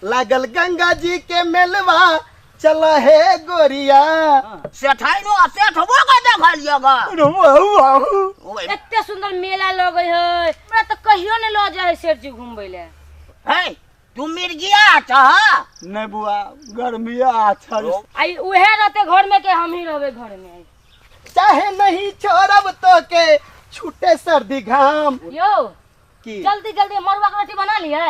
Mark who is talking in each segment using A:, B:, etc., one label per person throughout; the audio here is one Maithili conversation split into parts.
A: लागल गंगा जी के मेलवा चल हे गोरिया।
B: सेठाइनो आ सेठबो के देखलियै ग। ओए,
C: एते सुंदर मेला लगै है, हमरा तऽ कहियो ने लऽ जाइ है सेठ जी घुमबै ले।
B: हे तू मिर्गिया छह?
A: नहीं बुआ, गर्मिया अच्छा।
C: आई उहे रहते घर में के हम ही रहबे घर में।
A: चाहे नहीं छोड़ब तो के छूटे सर्दी घाम।
C: यो
A: की
C: जल्दी जल्दी मरुआ के रोटी बना लिया।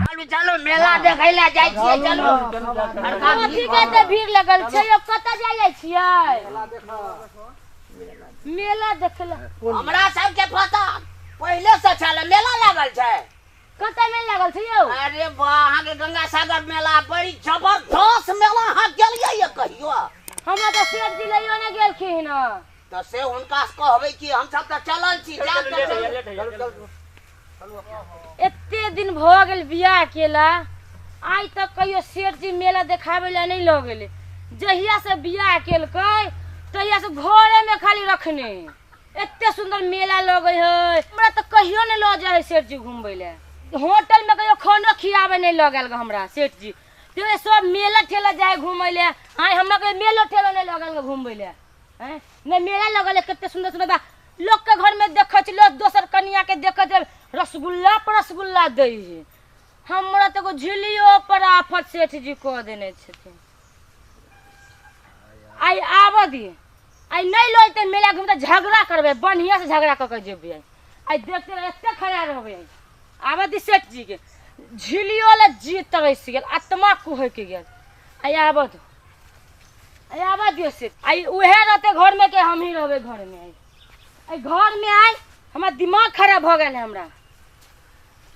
B: चलू चलू, मेला देखै ले जाइ छियै, चलू। बड़का
C: कथी के एते भीड़ लगल छै यो? कतऽ जाइ जाइ छियै मेला देखै लए?
B: हमरा सबके पता पहिले से छल मेला लागल छै।
C: कतऽ मेला लागल छै यौ?
B: अरे वाह, अहाँके गंगा सागर मेला बड़ी जबरदस्त मेला। अहाँ गेलियै ये कहियो?
C: हमरा तऽ सेठ जी लैयो ने गेलखिन हँ।
B: तऽ से हुनका से कहबै कि हमसब तऽ चलल छी, जायब तऽ चलू।
C: एते दिन भऽ गेल बियाह केला, आइ तक कहियो सेठ जी मेला देखाबै लए नहि लऽ गेलै। जहिया से बियाह केलकै तहिया से घरे में खाली रखने। एते सुंदर मेला लगै है, हमरा तऽ कहियो नहि लऽ जाइ है सेठ जी घुमबै लए। होटल में कहियो खानो खियाबै नहि लऽ गेल हमरा सेठ जी। तो सब मेला ठेला जाए घूमै लए, आइ हमरा कहियो मेलो ठेला नहि लऽ गेल घुमबै लए। हैं? नहि मेला लगल है, कते सुंदर सुंदर बा। लोक के घर में देखै छी, लोक दोसर कनिया के देखै छै रसगुल्ला पर रसगुल्ला दै है, हमरा तऽ एगो झिल्लियो पर आफत सेठ जी कऽ देने छथिन। आइ आबऽ दी, आइ नहि लऽ जेतै मेला घूम तऽ झगड़ा करबै, बढ़िआँ से झगड़ा कऽ के जेबै। आइ आइ देखते रह, एते खड़ा रहबै। आइ आबऽ दी सेठ जी के, झिल्लियो लए जी तरसि गेल, आत्मा कुहकि गेल। आइ आबऽ दो, आइ आबऽ दियौ सेठ। आइ उएह रहतै घर में के हम ही रहबै घर में। आइ आइ घर में आइ हमरा दिमाग खराब भऽ गेल है। हमरा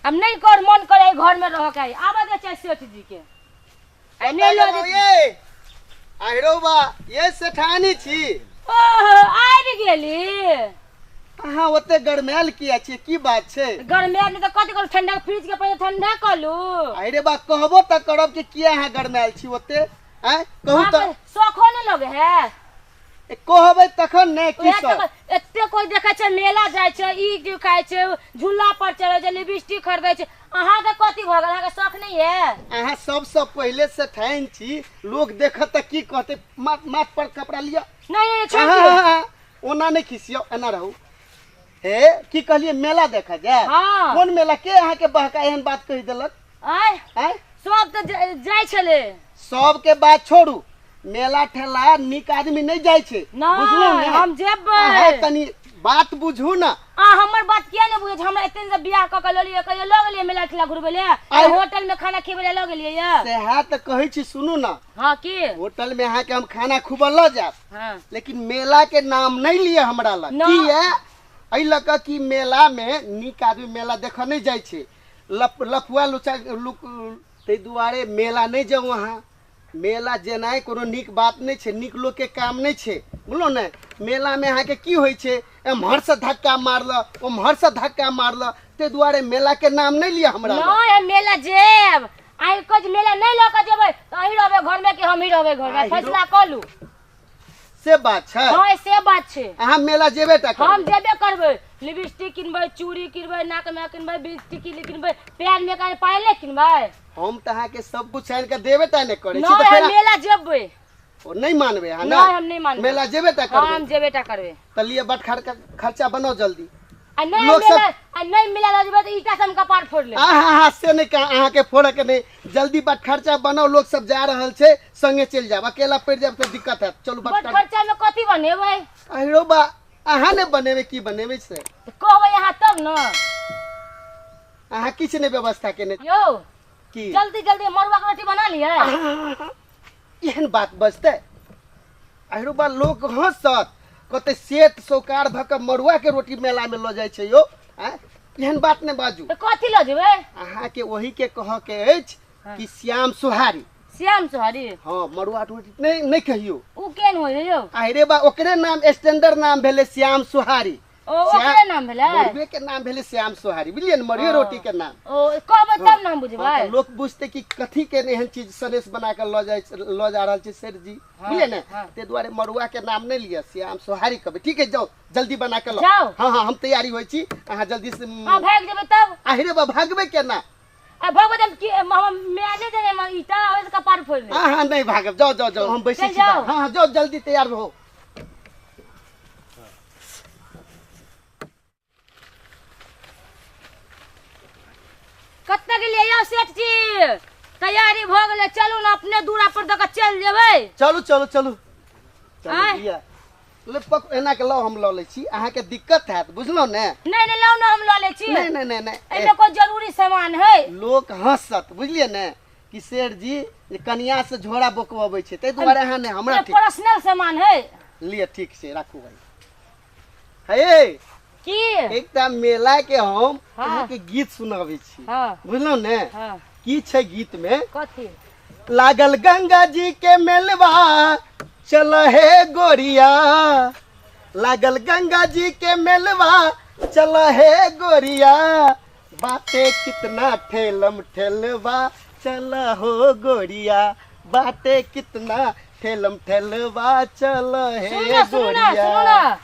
C: आब नहि कर मन करे आइ घर में रह के। आइ आबऽ दे चाहे सेठ जी के, आइ नहि लऽ जेतै।
A: ये आहिरो बा, ये सेठानी छी।
C: ओहो, आबि गेली।
A: अहाँ ओते गरमायल किया छी? की बात छै?
C: गरमायल नहि तऽ कथी करू? ठंडा फ्रिज के पहिले ठंडा कलू।
A: अरे बा, कहबो तऽ करब कि किया अहाँ गरमायल छी ओते? आँय, कहू तऽ।
C: अहाँके शौखो नहि लगे है?
A: ए, कहबै तखन ने की
C: उएह
A: सब।
C: तऽ एते कोइ देखै छै मेला जाइ छै, ई जे खाइ छै, झूला पर चढ़ै छै, लिपस्टिक खरीदै छै, अहाँके कथी भऽ गेल? अहाँके शौख नहि है?
A: अहाँ सबसँ पहिले सेठाइन छी, लोक देखत तऽ की कहतै? माथ पर कपड़ा लिअ।
C: नहि नहि, छोड़ि
A: अहाँ
C: दियौ।
A: अहाँ, ओना नहि खिसियौ, एना रहू। हे, की कहलियै, मेला देखऽ जायब?
C: हाँ।
A: कोन मेला? के अहाँके बहका एहन बात कहि देलक?
C: आँय?
A: आँय?
C: सब तऽ जाइ छलै।
A: सबके बात छोड़ू, मेला ठेला नीक आदमी नहि जाइ छै।
C: नहि,
A: बुझलहुँ ने?
C: हम जेबै।
A: अहाँ तनी बात बुझू ने।
C: आ हमर बात किया नहि बुझै छै? हमरा एते दिन से बियाह कऽ के लऽ लियै, कहियो लऽ गेलियै मेला ठेला घुरबै लए?
A: आइ-
C: होटल में खाना खिबै लए लऽ गेलियै ये?
A: सएह तऽ कहै छी, सुनू ने।
C: हाँ, की?
A: होटल में अहाँके हम खाना खूब लऽ जायब,
C: हाँ,
A: लेकिन मेला के नाम नहीं लिए हमरा लग।
C: ना।
A: किया? एहि लऽ कऽ कि मेला में नीक आदमी मेला देखऽ नहि जाइ छै, लप लफुआ लुचा लुक, ताहि दुआरे मेला नहि जाउ अहाँ। मेला जेनाइ कोनो नीक बात नहि छै, नीक लोकके काम नहि छै, बुझलहुँ ने? मेलामे अहाँके की होइ छै, एम्हरसँ धक्का मारलक, ओम्हरसँ धक्का मारलक, ताहि दुआरे मेलाके नाम नहि लिअ हमरा लग।
C: नहि, हम मेला जेब। आइ कहै छी मेला नहि लऽ कऽ जेबै तऽ अहीं रहबै घरमे कि हमही रहबै घरमे?
A: आहिरो।
C: फैसला कऽ लू।
A: से बात छै?
C: हँ, से बात छै।
A: अहाँ मेला जेबे टा करबै?
C: हम जेबे करबै। लिपस्टिक किनबै, चूड़ी किनबै, नाक मे किनबै, टिकली किनबै, पैर मे कान पायल नहि किनबै?
A: हम तऽ अहाँके सब कुछ आनि कऽ देबे टा नहि करै छी।
C: नहि,
A: तऽ फेर
C: हम मेला जेबै।
A: ओ नहि मानबै अहाँ?
C: नहि, हम नहि मानबै।
A: मेला जेबे टा
C: हँ,
A: करबै?
C: हम जेबे टा करबै।
A: तऽ लिअ, बटखार के खर्चा बनाउ जल्दी।
C: आ नहि
A: लोक सब-
C: मेला आ नहि मेला लऽ जेबै तऽ ईटा से हम कपार फोड़ लेब।
A: आहा हा, से नहि कह, अहाँके फोड़ऽ के नहि। जल्दी बट खर्चा बनाउ, लोक सब जा रहल छै, संगे चलि जायब, अकेला पड़ि जायब तऽ दिक्कत हैत। चलू।
C: बट
A: बट
C: खर्चा में कथी बनेबै?
A: अहिरो बा, अहाँ नहि बनेबै, की बनेबै से?
C: तऽ कहबै अहाँ तब ने।
A: अहाँ किछु नहि व्यवस्था केने
C: यौ।
A: की?
C: जल्दी जल्दी मरुआ के रोटी बना लियै।
A: एहन बात बजतै? अहिरो बा, लोक हँसत, कहतै सेठ सौकार भऽ कऽ मड़ुआ के रोटी मेला में लऽ जाइ छै यौ। आँय, एहन बात नहि बाजू।
C: तऽ कथी लऽ जेबै?
A: अहाँके ओही के कहऽ के अछि कि श्याम सोहारी।
C: श्याम सोहारी?
A: हाँ, मड़ुआ रोटी नहि, नहि कहियौ।
C: उ केहन होइ है यौ?
A: अरे बा, ओकरे नाम स्टैंडर्ड नाम भेलै श्याम सोहारी।
C: ओ ओकरे नाम भेलै?
A: मड़ुए के नाम भेलै श्याम सोहारी, बुझलियै ने? मड़ुए रोटी के नाम।
C: ओ कहबै तब ने हम बुझबै।
A: हाँ, लोक बुझते कि कथी के एहन चीज सनेस बना के लऽ जा रहल छै सेठ जी, बुझलियै ने? ताहि दुआरे मड़ुआ के नाम नहि लिअ, श्याम सोहारी कहबै। ठीक है, जाउ जल्दी बना के लाउ।
C: जाउ।
A: हाँ हाँ, हम तैयारी होइ छी, अहाँ जल्दी से।
C: हाँ, भागि जेबै तब।
A: आहिरे बा, भागबै केना?
C: आ भगवत हम की हम मैं नहीं देने हम ईटा आवे से कपार फोड़ ले।
A: हाँ हाँ, नहीं भागब, जाओ जाओ जाओ, हम बैसै
C: चलि
A: छी।
C: जाउ।
A: हाँ हाँ, जाओ जल्दी तैयार हो।
C: कतऽ गेलियै यौ सेठ जी? तैयारी भऽ गेलै, चलू ने अपने दूरा पर दऽ कऽ चलि जेबै।
A: चलू चलू चलू चलू।
C: आँय?
A: लिअ ले, पक एना के लाउ, हम लऽ लै छी, अहाँके दिक्कत हैत, बुझलहुँ ने?
C: नहि नहि, लाउ ने, हम लऽ लै छी।
A: नहि नहि नहि नहि,
C: एहिमे कोइ जरूरी सामान है?
A: लोक हँसत, बुझलियै ने, कि सेठ जी जे कनिया से झोरा बोकबबै छै, ताहि दुआरे अहाँ नहि, हमरा ठीक।
C: पर्सनल सामान है।
A: लिअ, ठीक छै, राखू भाई। हे
C: की?
A: एकटा मेला के हम
C: हाँ।
A: अहाँके गीत सुनाबै छी।
C: हाँ।
A: बुझलहुँ ने?
C: हाँ।
A: की छै गीत में?
C: कथी?
A: लागल गंगा जी के मेलवा चल हे गोरिया, लागल गंगा जी के मेलवा चल हे गोरिया, बाटे कितना ठेलम ठेलवा चल हो गोरिया, बाटे कितना ठेलम ठेलवा चल हे
C: सुनू ना, सुनू ना,
A: गोरिया।
C: सुनू ना,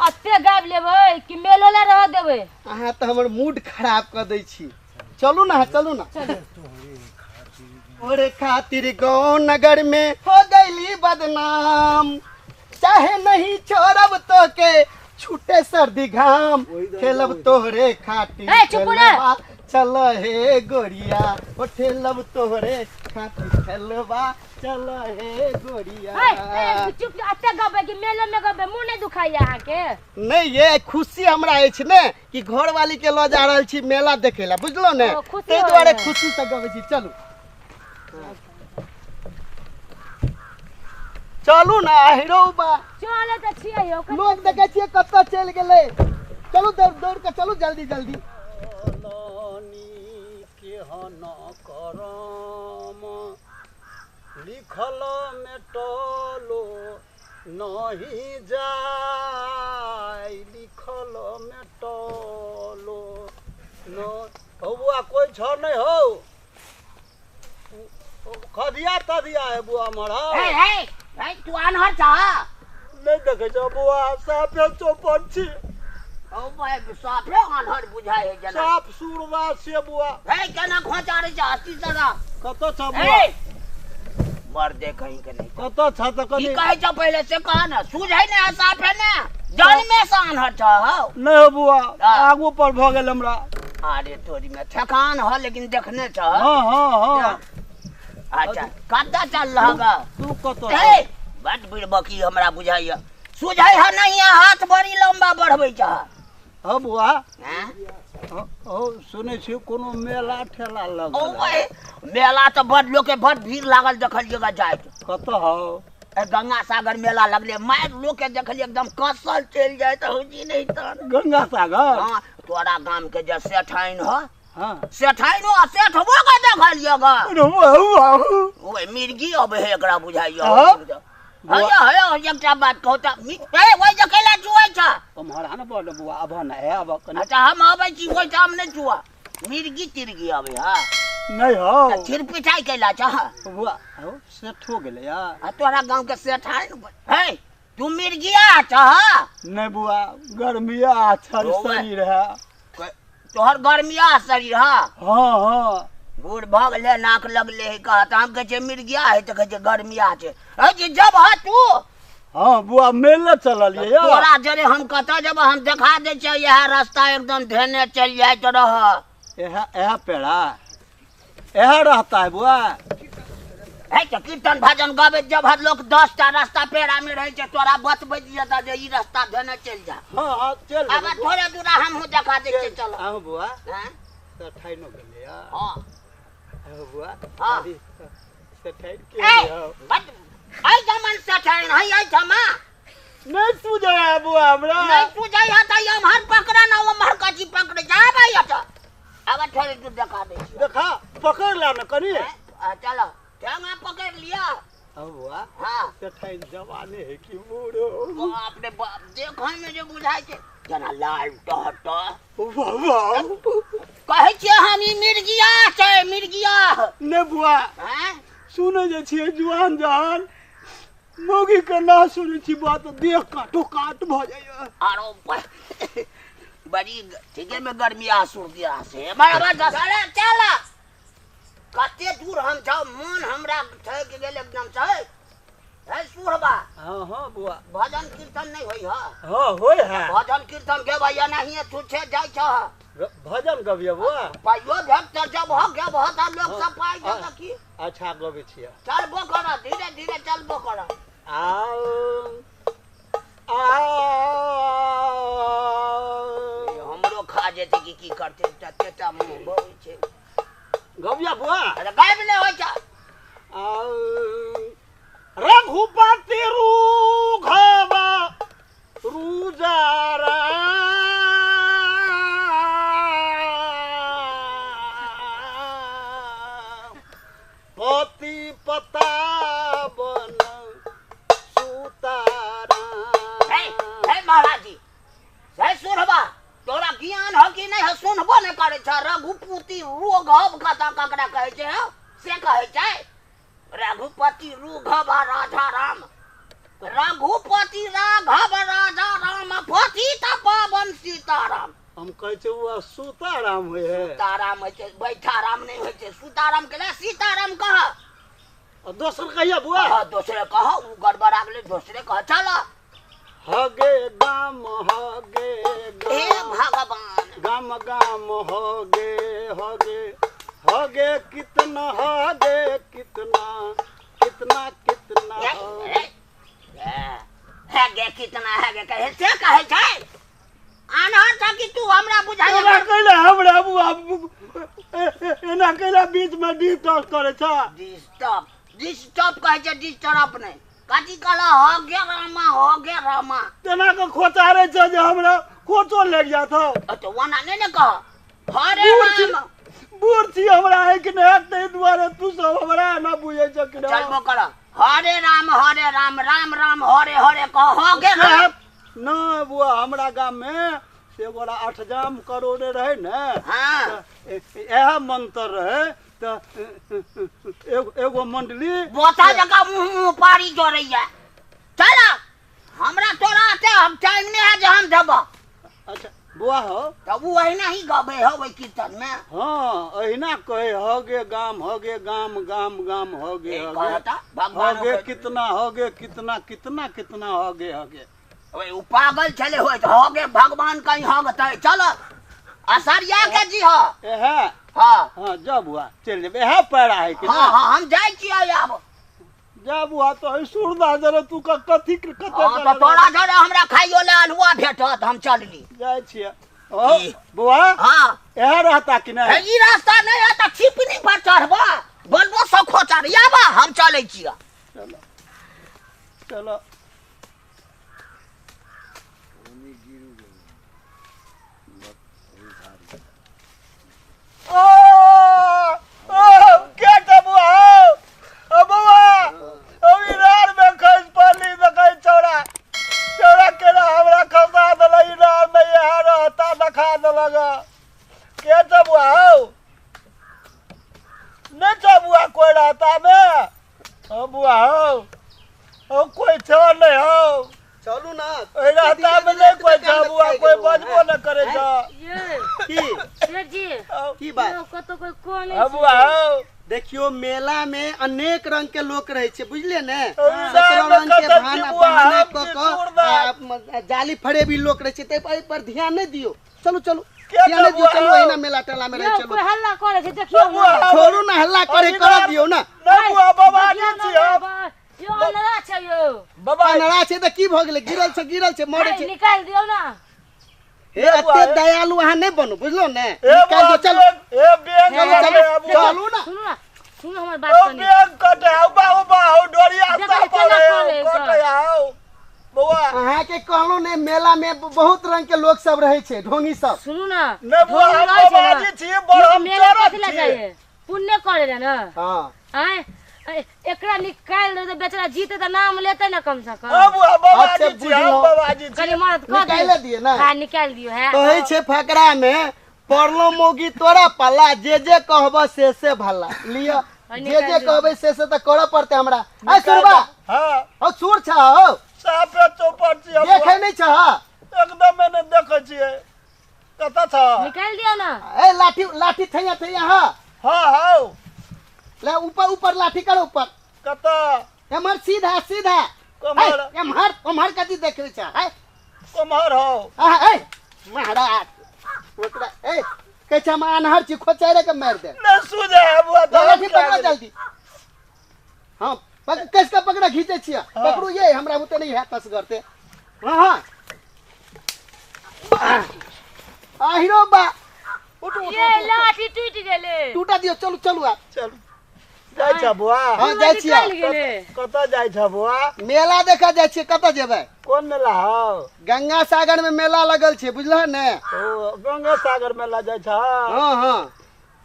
C: एते गाबि लेबै कि मेलो लए रह देबै?
A: अहाँ तऽ हमर मूड खराब कऽ दै छी। चलू ना, चलू ना। तोरे खातिर गाँव नगर में हो गईली बदनाम, चाहे नहीं छोड़ब तो के छूटे सर्दी घाम, खेलब तोहरे खातिर
C: ए, चुप ना।
A: खेलबा चल हे गोरिया, ओ ठेलब तोहरे खातिर खेलबा चल हे गोरिया।
C: है, ए, चुप, एते गबै कि मेलो में गबै? मुँह नहि दुखाइया अहाँके?
A: नहीं, ये खुशी हमरा अछि ने कि घरवाली के लऽ जा रहल छी मेला देखे ला, बुझलहुँ ने?
C: ओ, खुशी
A: ताहि दुआरे
C: होइए।
A: खुशी से गबै छी। चलू चलू ना, हिरो बा।
C: चले तऽ छियै यौ।
A: लोग देखै छियै कतऽ चलि गेलै। चलू, दौड़ दौड़ के चलू, जल्दी जल्दी।
D: केहन करम लिखल मेटलो नहीं जाय, लिखल मेटलो न हो। बुआ, कोई छ नहीं हो? खदिया तदिया है बुआ मरा।
B: हे हे हे, तू आन्हर छह?
D: नहीं देखे छो बुआ, साफे चौपट छी।
B: ओ भाई, साफे आन्हर बुझाइ है जना।
D: साफ सुरवा से बुआ।
B: हे, केना खोचा रे छह हस्ती तरह।
D: कतऽ छ बुआ?
B: हे, मर दे कहीं के नहीं।
D: कतऽ छ तऽ
B: की
D: कनी
B: कहै छौ पहिले से कह ने, सूझै ने साफे ने, जन्मे से आन्हर छह हौ?
D: नहीं हो बुआ।
B: हाँ।
D: आगू पर भऽ गेल हमरा।
B: अरे तोरी में थकान ह, लेकिन देखने छह?
D: हाँ हाँ हाँ।
B: अच्छा, कतऽ चल रहल?
D: तू कतऽ?
B: हे, बड बिड़बकी हमरा बुझाइया, सुझै ह नहीं, हाथ बड़ी लंबा बढ़बै छह।
D: हँ बुआ।
B: हैं?
D: हो, सुनै छी कोनो मेला ठेला
B: ओ
D: लगल है।
B: भाई, मेला तऽ बड लोक के बड भीड़ लागल देखलियै गा जाइत।
D: कतऽ हौ?
B: ए, गंगा सागर मेला लगले, मारि लोक के देखलियै एकदम कसल चलि जाइत हौ जी। नहीं तर
D: गंगा सागर?
B: हाँ, तोरा गाम के जे सेठाइन ह।
D: हाँ।
B: सेठाइनो आ सेठबो के देखलियै गा।
D: अरे वाह, वाह।
B: ओए, मिर्गी अबै है एकरा बुझाइया।
D: हाँ?
B: हय हय, एकटा बात कहू तऽ ए, ओहि जे कैला चुआइ छ?
D: ओम्हर ने बड़ बुआ, आब ने, आब कनी।
B: अच्छा, हम अबै छी, ओहिठाम नहि चुआ, मिर्गी तिर्गी अबै है।
D: नहीं हौ।
B: तऽ छिरपिटाइ कैला छ?
D: बुआ हौ, सेठो गेलै या?
B: आ तोरा गाँव के सेठाइन है, तू मिर्गिया छह?
D: नहीं बुआ, गर्मिया छल
B: रोवे।
D: शरीर है।
B: तोहर गर्मिया शरीर है?
D: हाँ हाँ।
B: बूढ़ भऽ गेलै, नाक लगले है, कहत हम कहै छै मिर्गिया है तऽ कहै छै गर्मिया छै। है जे जब ह तू।
D: हाँ बुआ, मेले चललियै या।
B: तोरा जरे हम कतऽ जब, हम देखा दै छियै, इएह रास्ता एकदम धेने चलि जाइत रह।
D: एह एह पेड़ा एह रहता है बुआ।
B: है तऽ कीर्तन भजन गबैत जब हर लोक 10 टा रास्ता पेड़ा में रहै छै, तोरा बतबैत जेतऽ जे ई रास्ता धेने चलि जा।
D: हाँ हाँ, चल।
B: आब थोड़े दूरा हमहूँ देखा दै छियै, चल।
D: हाँ बुआ।
B: हैं?
D: सेठाइनो गेलै या?
B: हाँ।
D: हाँ बुआ।
B: हाँ।
D: अभी सेठाइन के
B: ए,
D: हौ?
B: बड एहिठाम सेठाइन है एहिठाम।
D: नहीं सूझै है बुआ हमरा।
B: नहीं पूछै है तऽ एम्हर पकड़ा ना, ओम्हर कथी पकड़े जा भाई। एतऽ आब थोड़े दूर देखा दै छियै।
D: देखा, पकड़ ला ने कनी।
B: हैं? आ, चलो, ठेंगा पकड़ लिया।
D: हाँ बुआ।
B: हाँ।
D: सेठाइन जवाने है कि बूढ़ो?
B: बाप रे बाप, देखै में जे बुझाइ छै। केना लाल टह टह।
D: वाह वाह।
B: कहै छियै हम ई मिर्गिया छै, मिर्गिया।
D: ने बुआ।
B: आँय?
D: सुनै जे छियै जुआन जहान मौगी के ना सुनै छी बुआ तऽ देह काटो काट भऽ जाइए।
B: आरो बड़ी ठीके में गर्मी आ सुर्दिया से बराबर दस। अरे चल कते दूर हम जाउ, मन हमरा ठकि गेल एकदम से। हे सुरबा।
D: हाँ हाँ बुआ।
B: भजन कीर्तन नहीं होई है?
D: हाँ होई है।
B: भजन कीर्तन गेबै एनाहिए छुछे जाइ छह।
D: भजन गबियै बुआ?
B: पाइयो भेट तऽ जब हो गेबह तऽ लोक सब पाइ
D: हाँ।
B: देलक की।
D: अच्छा गबै छियै।
B: चलबो कर, धीरे धीरे चलबो कर।
D: आओ आओ।
B: हमरो खा जेतै कि की करतै, ततेटा मुँह बबै छै।
D: गबिया बुआ?
B: अरे गाबि नहि होइ छै।
D: आओ रघुपति रूघव रुजारा पति पतावन सुतारा।
B: हे, हे महाराज जी, हे सुनबा, तोरा ज्ञान हो कि नहीं हो, सुनबो नहीं करे छ। रघुपति रोघव कथा ककरा कहै छै हौ? से कहै छै रघुपति रुघव राजा राम, रघुपति राघव राजा राम पतित पावन सीताराम।
D: हम कहै छै ओ सुताराम होइ है।
B: सीताराम होइ छै, बैठाराम नहि होइ छै। सीताराम के लिए सीताराम कह।
D: आ दोसर कहिया बुआ?
B: हाँ, दोसरे कह, उ गड़बड़ा गेलै, दोसरे कह। चल।
D: हगे गाम हगे
B: हे
D: गाम।
B: भगवान।
D: गाम गाम हगे हगे हगे कितना हगे कितना कितना कितना
B: हे,
D: हगे।
B: हे, हे, हगे कितना हगे कहे से कहै छै। आनहर छ कि तू हमरा बुझाइ
D: एना कैला हमरा बुआ, एना कैला बीच में डिस्टर्ब करै छ?
B: डिस्टर्ब, डिस्टर्ब कहै छै, डिस्टर्ब नहि। कथी कहला हगे रामा हगे रामा?
D: तेना के खोचारे छ जे हमरा खोचो लागि जात हौ।
B: अच्छा ओना नहि ने कह। हरे
D: बूढ़ छी,
B: राम।
D: बूढ़ छी, हमरा आँखि नहि हैत, ताहि दुआरे तू सब हमरा एना बुझै छ कि नहि।
B: चलबो कर। हरे राम हरे राम राम राम हरे हरे कह हगे राम।
D: नहि बुआ, हमरा गाम में से गोरा अठजाम करोड़े रहे ने,
B: हाँ।
D: तऽ इएह मंत्र रहे, तऽ एगो मंडली
B: बोता जकाँ मुँह मुँह पारी जोड़ैया। चल हमरा तोरा आते हम टाइम नहीं है जे हम देबऽ।
D: अच्छा बुआ हो।
B: तऽ उ अहिना ही गबै हो ओहि कीर्तन में।
D: हाँ अहिना कहे हगे गाम हगे गाम गाम गाम हगे
B: ए,
D: हगे।
B: कहता, भगवान
D: हगे
B: ओकर-
D: कितना हगे कितना कितना कितना हगे हगे।
B: ओए, उ पागल छलै होइत हगे भगवान कहीं हगतै। चल असरिया के जी हो।
D: एहे।
B: हाँ।
D: हाँ जा बुआ चलि जेबै, एहे पैरा है कि
B: हाँ,
D: ना?
B: हाँ, हम जाइ छियै आब।
D: जा बुआ तो है सूरदास जरा तू कथी के कतऽ
B: हाँ, तऽ
D: चलल?
B: तोरा जरे हमरा खाइयो ले अल्हुआ भेटत, हम चलली।
D: जाइ छियै। ओ,
B: ई।
D: बुआ,
B: हाँ।
D: एहे रहता कि नहि?
B: हे, ई रास्ता नहि है तऽ छिपनी पर चढ़बा, बोलबो सब खोचर आबा, हम चलै छियै।
D: चलो चलो। ओ, ओ, के छै बुआ हौ? ओ बुआ, ओ इनार में खसि पड़ली देखै छौड़ा। छौड़ा केना हमरा खसा देलक इनार में, इएह रहता देखा देलक। के छै बुआ हौ? नहि छै बुआ कोइ रहता में? ओ बुआ हौ, ओ कोइ छौ नहि हौ?
A: चलू ना।
D: ओहि रास्ता में नहि कोइ छौ बुआ, कोइ बजबो नहि करै छौ।
C: ये
A: की?
C: सेठ जी।
A: की बात?
C: यौ, कतौ कोइ को नहि
D: हँ बुआ हौ।
A: देखियो मेला में अनेक रंग के लोक रहे छै, बुझलिए ने?
D: ओहि
A: सत्रह
D: में
A: रंग के
D: कतऽ
A: भाना
D: छी बुआ,
A: बहाना
D: हम
A: कऽ
D: छी
A: कऽ,
D: सूरदास।
A: जाली फरेबी लोक रहे छै, ताहि पर एहि पर ध्यान नहि दियौ। चलू चलू,
D: के
A: ध्यान नहि दियौ,
D: बुआ
A: चलू
D: हौ?
A: अहिना मेला टेला में रहे
C: यौ,
A: चलू।
C: कोइ हल्ला करै छै, देखियौ
D: बुआ
C: ने।
D: हौ।
A: छोड़ू ना, हल्ला करे
D: अभी
A: करऽ
D: ना-
A: दियौ ना।
D: नहि बुआ, बाबा
C: देखियौ
D: जी
C: ने,
D: छी हम।
C: बाबा। यौ, अनरा छै यौ।
D: बाबा।
A: अनरा छै तऽ की भऽ गेलै? गिरल छै, गिरल छै, मरै छै।
C: निकालि दियौ ना।
A: हे, एते दयालु अहाँ नहि बनू, बुझलहुँ ने?
D: हे
A: निकालि
D: बुआ,
A: दियौ, चलू।
D: हे बैंक
A: चलू,
D: कटे
A: चलू,
D: है बुआ।
A: चलू ना।
C: सुनू ना, सुनू हमर बात
D: ओ
C: कनी।
D: बैंक कटे है, बा, ओ बा, ओ डोरिया
C: देखै
D: साफ
C: केना
D: है,
C: करे
D: कटे
C: सर।
D: है, ओ। बौआ।
A: अहाँके कहलहुँ ने, मेला में बहुत रंग के लोक सब रहै छै, ढोंगी सब।
C: सुनू ना।
D: नहि बुआ,
C: ढोंगी
D: हम
C: रहै छै
D: बाबाजी
C: ना।
D: छी, बड़ हम
C: मेला
D: चरक
C: कथी लए
D: छी।
C: जाइए? पुण्य करे ले ना।
A: हाँ।
C: आँय, एकरा निकालि दे तऽ बेचारा जीते तऽ नाम लेतै ने कम से कम।
D: अब
A: अच्छा,
D: बाबाजी छी, हम
A: बुझलहुँ।
D: बाबाजी छी।
C: कनि मदद कऽ
A: निकालि दियै ने।
C: हाँ, निकालि दियौ। है
A: कहै छै फकरा में पढ़लो मौगी तोरा पल्ला, जे जे कहब से से भला। लिअ, जे जे कहबै से से तऽ करऽ पड़तै हमरा। ए सुरबा,
D: हाँ।
A: हौ सुर छ हौ।
D: साफे चौपट छी हम।
A: देखै नहि छ?
D: एकदम नहि देखै छियै। कतऽ छ?
C: निकालि दियौ ने।
A: ए लाठी लाठी थैया थैया। हाँ
D: हाँ हौ।
A: ले ऊपर ऊपर लाठी कर ऊपर।
D: कतऽ?
A: एम्हर, सीधा सीधा।
D: कमर।
A: ए, एम्हर ओम्हर कथी देखै छ? है
D: कमहर हौ?
A: आ, ए महाराज, ओकरा ए कहै छै हम आन्हर छी, खोचारे के मारि दे।
D: नहि सुझे है बुआ तऽ।
A: लाठी पकड़ा जल्दी। हाँ, कस के पकड़ा, घीचै छियै। पकड़ू ये, हमरा बुते नहीं है तस करते। हाँ हाँ, आहिरो बा, उठ उठ।
C: ये लाठी टूटि गेलै।
A: टूटा दियौ। चलू चलू आब।
D: चल जाइ छ बुआ?
A: हाँ, जाइ छियै।
C: निकलि गेलै।
D: कतऽ जाइ छ बुआ?
A: मेला देखऽ जाइ छियै, कतऽ जेबै?
D: कोन मेला हौ?
A: गंगा सागर में मेला लगल छै, बुझलह ने?
D: ओ गंगा सागर मेला जाइ छ?
A: हाँ हाँ।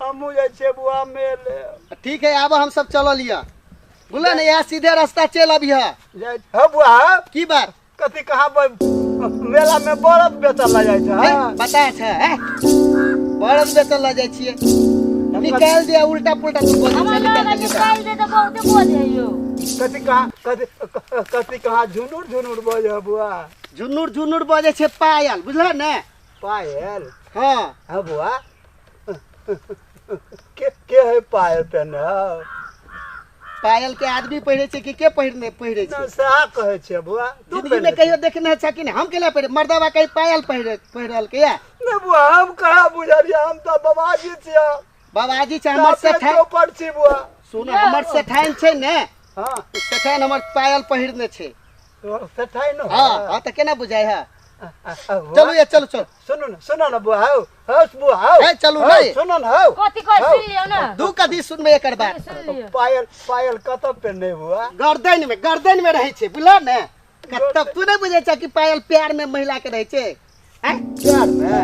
D: हमहूँ जाइ छियै बुआ मेले।
A: ठीक है, आब हम सब चलल यऽ, बुझलह ने? इएह सीधे रास्ता चलि अबिह।
D: जाइ हौ बुआ?
A: की बात?
D: कथी कहाँ मेला में बरफ बेचल ला जाइ छै?
A: हे, बता छै हे? बरफ बेचल लऽ जाइ छियै? निकालि दिया, उल्टा पुल्टा तू बजै
C: हमरा
A: छै।
C: लग
A: निकालि दे।
C: निकालि दे तऽ बहुते बोझ है यौ।
D: कथी कहाँ कथी कथी कहाँ झुनुर झुनुर बजै बुआ?
A: झुनुर झुनुर बजै छै पायल, बुझलह ने?
D: पायल?
A: हाँ।
D: हाँ बुआ, के के है पायल पेन?
A: पायल के आदमी पहिरे छै कि के पहिरने पहिरे छै?
D: सएह कहै छियै बुआ। तू
A: जिंदगी में कहियो देखने छै कि नहि? हम केना पहिरे? मर्दबा कहीं पायल पहिरे पहिरल के या?
D: नहि बुआ, हम कहाँ बुझलियै, हम तऽ बाबाजी छियै।
A: बाबाजी छै हमर सेठाइन।
D: चौपट छी बुआ।
A: सुन, हमर सेठाइन छै ने।
D: हाँ।
A: सेठाइन हमर पायल पहिरने छै।
D: सेठाइन?
A: हाँ हाँ, तऽ केना बुझाइ है? चलू ये, चलू चलू।
D: सुनू ने, सुनो ने बुआ, हौ हौ बुआ हौ।
A: ए, चलू
D: हौ,
A: ने।
D: सुनो ने हौ।
C: कथी कहै, सुनि लियौ ने।
A: दू कथी सुनबै एकर बाद?
C: सुनि लियौ।
D: पायल पायल कतऽ पेन्हे बुआ?
A: गर्दन में, गर्दन में रहै छै, बुझल ने? कतऽ तू नहि बुझै छ कि पायल प्यार में महिला के रहै छै? आँय?
D: प्यार में?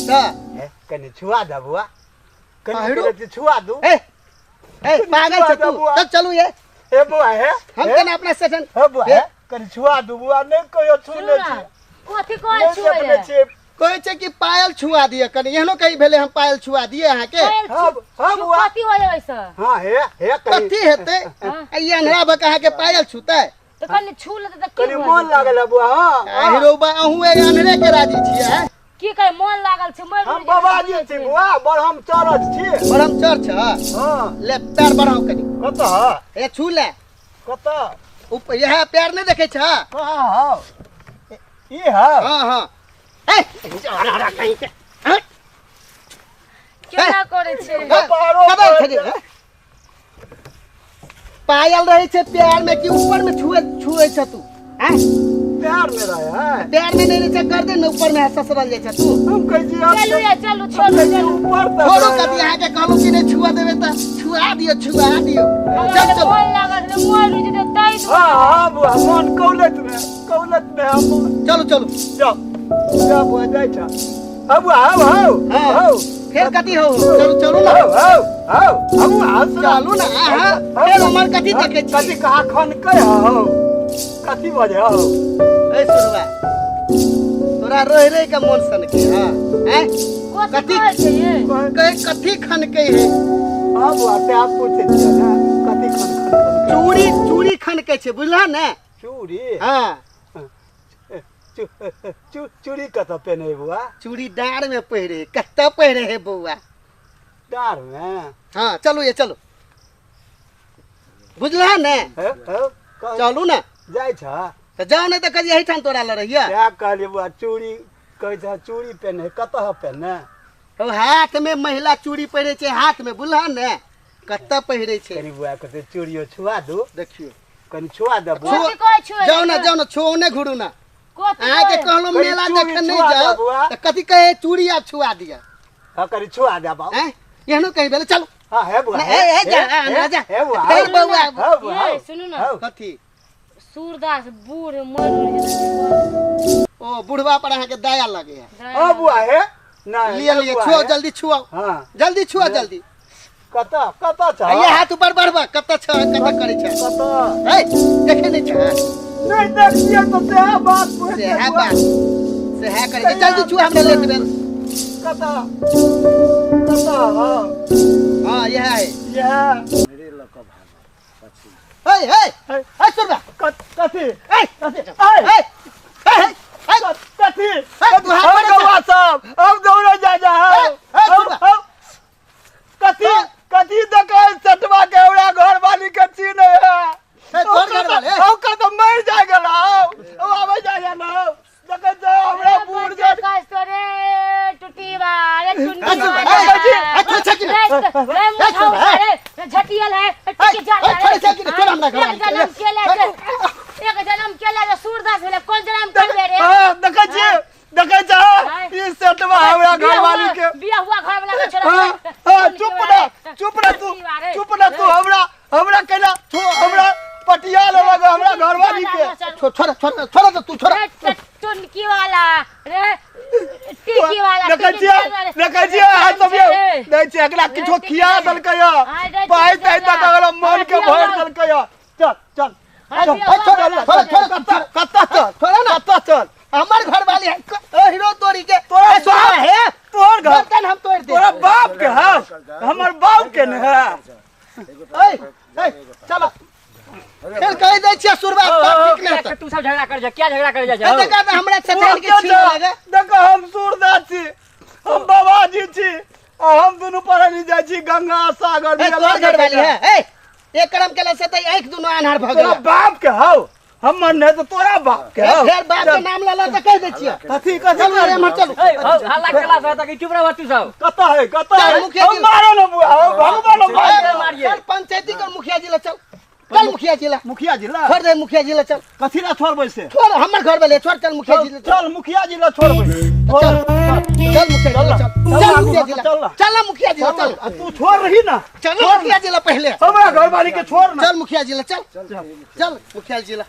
A: तऽ
D: हे, कनि छुआ दे बुआ, कनि।
A: पहिरू।
D: कनि छुआ दू।
A: ए ए, पागल छ तू?
D: बुआ।
A: तब चलू ये।
D: हे बुआ, हे।
A: हम
D: हे,
A: केना अपना सेशन
D: हे बुआ, हे, कनि छुआ दू बुआ, नहि कहियो
C: सुनू
D: छूने
C: ने,
D: छी।
C: कथी कहै
D: नहि
C: छुए?
D: देखने छियै।
A: कहै छै कि पायल छुआ दिअ कनि। एहनो कहीं भेलै हम पायल छुआ दिअ अहाँके?
C: पायल
D: हाँ हाँ बुआ।
C: कथी होइ ओहिसँ?
D: हाँ, हे हे, कनि।
A: कथी हेतै?
C: हाँ।
A: आ ई अन्हरा भऽ कऽ अहाँके पायल छुतै?
C: तऽ कनि छू लेतै तऽ की
D: कनि
C: भऽ
D: मोन
C: जेतै?
D: लागल है बुआ। हाँ हाँ।
A: आहिरो बा, अहूँ एक अन्हरे के राजी छियै? आँय?
C: की कहे मोन लागल छै, मरि
D: हम
C: जेतै।
D: बाबाजी छी बुआ, बड़ हम चरस छी।
A: बरम चर छ?
D: हाँ।
A: ले पैर बढ़ाउ कनि।
D: कतऽ?
A: ए छू ले।
D: कतऽ?
A: इएह पैर नहि देखै छ?
D: कहाँ हौ? ई हौ?
A: हाँ हाँ। ए हरा कहीं के, हँ?
C: केना करै छै?
D: कपारो
A: कतऽ
D: पर
A: छै? हँ? पायल रहै छै प्यार में कि ऊपर में छुए छुए छ तू? आँय?
D: प्यार में रहे है।
A: प्यार में नहीं रहै छै, गर्दन में ऊपर में ससरल जाइ छ तू।
D: हम कहै छी हम
C: चलू ये, चलू, छोड़ू,
D: कहै छी
C: चलू।
D: ऊपर तक
A: छोड़ू
D: रहे।
A: कथी? अहाँके कहलहुँ कि नहि छुआ देबै तऽ छुआ दियौ, छुआ दियौ।
C: हमरा
A: चल
C: तऽ
A: चल।
C: मोन लागल छलै, मरि जेतै ताहि दुआरे।
D: हाँ हाँ बुआ, मन कौलत में, कौलत में हम।
A: चलू चलू।
D: जाओ जाओ बुआ, जाइ छ। हाँ बुआ, हौ हौ।
A: हाँ।
D: हौ।
A: फेर कथी हौ? चलू चलू ने।
D: हौ हौ हौ, हौ बुआ, सुन।
A: चलू ने अहाँ। फेर उमर कथी देखै छी?
D: कथी कहाँ खनकै हौ? कथी बजे हौ?
A: ए सुनबा, तोरा रहि रहि के मोन सनके? हाँ, आँय?
C: कथी
A: कथी?
C: कहै छै ये?
A: कहे कथी खनके है?
D: हाँ बुआ, ते आप पूछै छियै ने कथी खन खन खनकै?
A: चूड़ी, चूड़ी खनके छै, बुझलह ने?
D: चूड़ी?
A: हाँ।
D: चूड़ी कतऽ पेन्हे बुआ?
A: चूड़ी डाँड़ में पहिरे है, कतऽ पहिरे है बौआ?
D: डाँड़ में?
A: हाँ, चलू ये, चलू, बुझलह ने?
D: हे हे,
A: चलू ने।
D: जाइ छ?
A: तऽ जाउ ने, तऽ कहिया एहिठाम तोरा लऽ रहिया।
D: सएह कहलियै बुआ, चूड़ी कहै छ, चूड़ी पेन्हे कतऽ पेन्हे?
A: ओ हाथ में महिला चूड़ी पहिरे छै हाथ में, बुझलह ने? कतऽ पहिरे छै?
D: कनि बुआ कहै चूड़ियो छुआ दू।
A: देखियौ।
D: कनि छुआ दे बुआ।
C: कथी कहै छुए?
A: जाउ ने, जाउ ने, छुऔने घुरू ने।
C: कथी
A: अहाँके
C: कहै?
A: कहलहुँ
D: कनि
A: मेला
D: चूड़ी
A: देखे नहि
D: छुआ दे
A: जाउ
D: बुआ।
A: तऽ कथी कहै चूड़ी आब छुआ दिअ?
D: हाँ, कनि छुआ दे बाबू।
A: आँय, एहनो कहीं भेलै? चलू।
D: हाँ, हे बुआ।
A: नहीं,
D: हे,
A: ए, ए, जा,
D: हे,
A: आ, जा।
D: हे बुआ।
A: फेर बौआ।
D: हौ बुआ,
C: ये,
D: हौ।
C: सुनू ने।
D: हौ।
A: कथी?
C: सूरदास बूढ़ मरि जेतै।
A: ओ बुढ़वा पर अहाँके दया लगे है?
D: हाँ बुआ, हे नहीं
A: लिअ लिअ,
D: बुआ,
A: छुआओ
D: हे।
A: जल्दी, छुआओ।
D: हाँ।
A: जल्दी छुआ, जल्दी।
D: कतऽ कतऽ छ
A: ये हाथ ऊपर बढ़बा कतऽ छ कतऽ करै छ
D: कतऽ
A: ए देखे नहि छ
D: नहीं देखिए तो सेहा बात पूछ
A: सेहा बात सेहा करै छै जल्दी छू हमरा लेट भेल
D: कतऽ कतऽ हाँ
A: हाँ यह है
D: यह
E: मेरे लऽ कऽ भागल पछि
A: हे हे
D: हे।
A: हे सुनबा
D: कथी
A: ए
D: कथी ऐ
A: ए ए ए
D: कथी
A: हे, तू हाथ
D: हम
A: पकड़
D: गौआ सब हम दौड़े जा जा
A: हे, हे,
D: हम
A: सुनबा।
D: हम कथी कथी देखै चटवा के हमरा घर वाली के चिन्ह है
A: हे, तोहर घरवाली, हे।
D: हम कत मर जाय गेल हम आबै जाय जा ना देखै छै हमरा बूढ़ जे
C: रे टुटीवा रे टुन्नी
A: अच्छा,
C: वाला।
A: ए, ए, छोड़, छोड़,
C: रे, रे, मुठा उठा रे, रे, झटियल है रे, टिके जा
A: ए, छोड़, छोड़, छोड़, हमरा घर
C: एक जन्म केला जे एक जन्म केला जे सूरदास भेलै कोन जन्म करबे रे
D: हाँ, देखै छियै देखै छ
C: हाँ।
D: ई सेटवा हमरा घर वाली के
C: बिया हुआ घर वाला के छोड़ा
D: हाँ, हाँ, चुप ना चुप ना तू चुप ना तू हमरा हमरा कैला छो हमरा पटिया लेलक हमरा घर वाली के
A: छोड़ छोड़ छोड़ छोड़ तो तू छोड़
C: टुनकी वाला रे टिकी वाला
D: देखै
C: टिकी
D: छियै
C: वाला।
D: देखै छियै अहाँ सब यौ
C: रे।
D: देखै छियै एकरा किछो खिया देलकै
C: हाँ, रे,
D: पाइ
C: टिकी
D: ताइ तक
C: वाला।
D: एकरा मन के
C: हाँ,
D: भरि
C: बिया
D: देलकै चल चल
C: हाँ,
D: चल,
C: बिया हुआ
D: चल,
C: वाला
D: चल,
C: चल,
D: चल, कतऽ कतऽ चल
A: छोड़ ना
D: कतऽ चल
A: हमर घर वाली है ओ हीरो तोरी के
D: तोरा
A: ए, सुना है
D: तोहर घर
A: बर्तन हम तोड़ दे
D: तोरा बाप के है हमर बाप के ने है
A: ए ए चलो फिर कह दै छियै सुरबा तब ठीक नहीं होता
F: तू सब झगड़ा कर जा क्या झगड़ा कर जा
A: ए, देखा ना हमरा सठैल के छीन लगे
D: देखो हम सूरदास छी हम बाबाजी छी आ हम दुनू पढ़े जाइ छी गंगा सागर
A: ए तोहर घर वाली है ए एक करम केला से त आंख दुनो आन्हर भ
D: तोरा
A: गेल
D: बाप के हौ हमर नहि तऽ तोरा बाप के
A: ए,
D: हौ
A: फेर बाप के नाम लेला त कह दै छियै
D: कथी कथी
A: चलू रे एम्हर चलू
F: ए हौ हल्ला केला से तक चुप रह तू सब
D: कतऽ है कतऽ
A: चल,
D: है
A: मुखिया
D: हम
A: जी।
D: मारो न बुआ हौ भगवान
F: मारिए,
D: मार
F: मारिए।
A: चल पंचायती कर मुखिया जी ला चल चल मुखिया जी ला
D: मुखिया जी ला
A: छोड़ दे मुखिया जी ला चल
D: कथी ला छोड़बै से
A: छोड़ हमर घर वाले छोड़ चल मुखिया जी ला चल
D: चल मुखिया जी ला छोड़बै
A: चल चल मुखिया जी ला चल चल मुखिया जी ला
D: चल ना।
A: चल ना मुखिया जी ला चल
D: आ तू छोड़ रही ना
A: चल ना मुखिया जी ला पहले
D: हमरा घर वाली के छोड़ ना
A: चल मुखिया जी ला चल चल मुखिया जी ला